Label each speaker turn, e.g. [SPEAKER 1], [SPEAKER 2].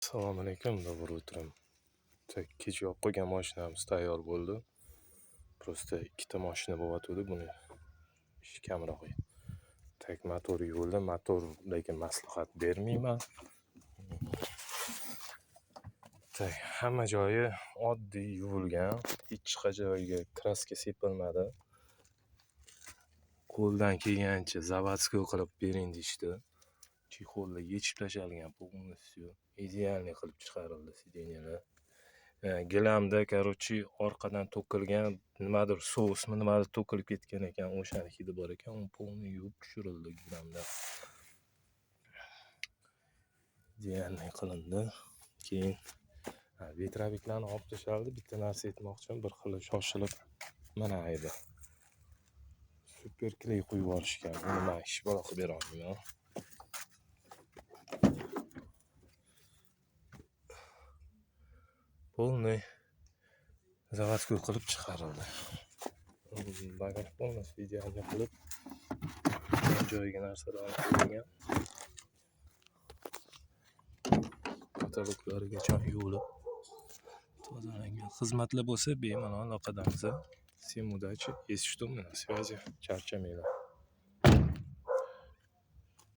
[SPEAKER 1] Assalomu alaykum, доброе утро. Так, kecha olib qo'ygan mashinamiz tayyor bo'ldi. Просто ikkita mashina bo'lyotgandi, buni ishi kamroq edi. Так, motor yuvildi, motor lekin maslahat bermayman. Так, hamma joyi oddiy yuvilgan, hech joyiga kraska sepilmadi. Qo'ldan kelgancha заводской qilib bering deyishdi. Chexollar yechib tashalgan полностью, идеальный qilib chiqarildi сиденья lar. Gilamda, короче, orqadan to'kilgan nimadir sousmi, nimadir to'kilib ketgan ekan, o'shani hidi bor ekan, uni полный yuvib tushirildi gilamda. Идеальный qilindi. Keyin ветровик larni olib tashaldi. Bitta narsa aytmoqchiman, bir xil shoshilib mana aybi. Super клей quyib yuborishgan. Buni men hech balo qilib bera olmayman. Полный заводской qilib chiqarildi. Bagaj полностью идеальный qilib joyiga narsalarni qo'yilgan. Kataloglargacha yuvilib tozalangan. Xizmatlar bo'lsa bemalol aloqadamiz. Всем удачи, если что, мы на связи. Charchamanglar.